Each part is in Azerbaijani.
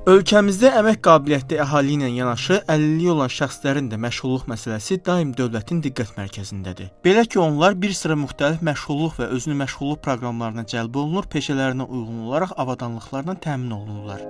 Ölkəmizdə əmək qabiliyyətli əhali ilə yanaşı əlilliyi olan şəxslərin də məşğulluq məsələsi daim dövlətin diqqət mərkəzindədir. Belə ki, onlar bir sıra müxtəlif məşğulluq və özünü məşğulluq proqramlarına cəlb olunur, peşələrinə uyğun olaraq avadanlıqlarla təmin olunurlar.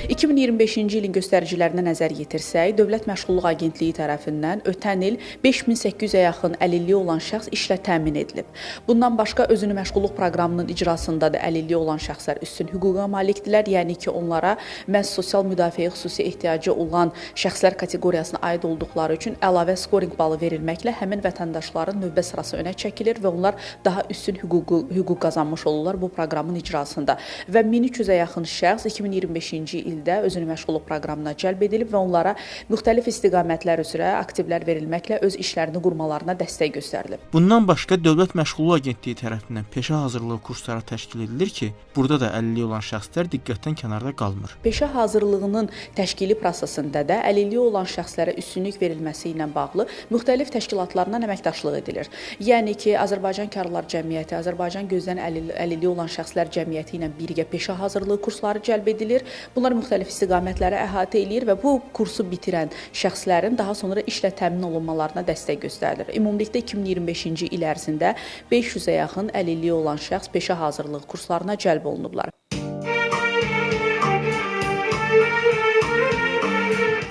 ...2025-ci ilin göstəricilərinə nəzər yetirsək, Dövlət Məşğulluq Agentliyi tərəfindən ötən il 5800-ə yaxın əlilliyi olan şəxs işlə təmin edilib. Bundan başqa özünü məşğulluq proqramının icrasında da əlilliyi olan şəxslər üstün hüquqa malikdirlər. Yəni ki, onlara məhz sosial müdafiəyə xüsusi ehtiyacı olan şəxslər kateqoriyasına aid olduqları üçün əlavə skorinq balı verilməklə həmin vətəndaşların növbə sırası önə çəkilir və onlar daha üstün hüquq qazanmış olurlar bu proqramın icrasında. Və 1300-ə yaxın şəxs 2025-ci ildə özünü məşğulluq proqramına cəlb edilib və onlara müxtəlif istiqamətlər üzrə aktivlər verilməklə öz işlərini qurmalarına dəstək göstərilib. Bundan başqa Dövlət Məşğulluq Agentliyi tərəfindən peşə hazırlığı kursları təşkil edilir ki, burada da əlilliyi olan şəxslər diqqətdən kənarda qalmır. Peşə hazırlığının təşkili prosesində də əlilliyi olan şəxslərə üstünlük verilməsi ilə bağlı müxtəlif təşkilatlarla əməkdaşlıq edilir. Yəni ki, Azərbaycan Karlar Cəmiyyəti, Azərbaycan Gözdən Əlilliyi olan Şəxslər Cəmiyyəti ilə birgə peşə hazırlığı kursları cəlb edilir. Bunlar müxtəlif istiqamətləri əhatə eləyir və bu kursu bitirən şəxslərin daha sonra işlə təmin olunmalarına dəstək göstərilir. Ümumilikdə 2025-ci il ərzində 500-ə yaxın əlilliyi olan şəxs peşə hazırlığı kurslarına cəlb olunublar.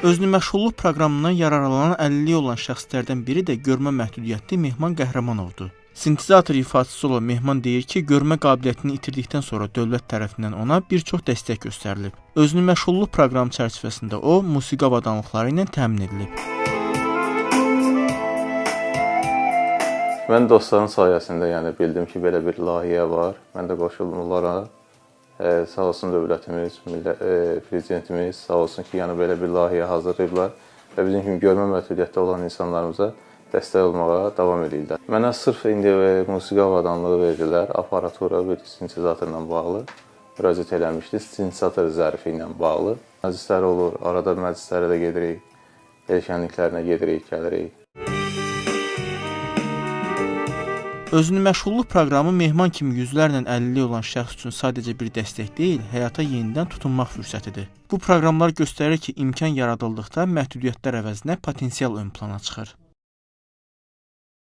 Özünü məşğulluq proqramından yararlanan əlilliyi olan şəxslərdən biri də görmə məhdudiyyətli Mehman Qəhrəmanovdur. Sintezator ifaçısı olan Mehman deyir ki, görmə qabiliyyətini itirdikdən sonra dövlət tərəfindən ona bir çox dəstək göstərilib. Özünü məşğulluq proqramı çərçivəsində o, musiqi avadanlıqları ilə təmin edilib. Mən dostların sayəsində yəni bildim ki, belə bir layihə var. Mən də qoşuldum onlara. Sağ olsun dövlətimiz, prezidentimiz, sağ olsun ki, yəni belə bir layihə hazırlayıblar və bizim kimi görmə məhdudiyyətdə olan insanlarımıza dəstək olmağa davam edirlər. Mənə sırf indi musiqi avadanlığı verdilər, aparatura bir sintezatorla bağlı müraciət eləmişdi, sintezator zərfi ilə bağlı. Məclislər olur, arada məclislərə də gedirik, el şənliklərinə gedirik, gəlirik. Özünü məşğulluq proqramı Mehman kimi yüzlərlə əlilliyi olan şəxs üçün sadəcə bir dəstək deyil, həyata yenidən tutunmaq fürsətidir. Bu proqramlar göstərir ki, imkan yaradıldıqda məhdudiyyətlər əvəzinə potensial ön plana çıxır.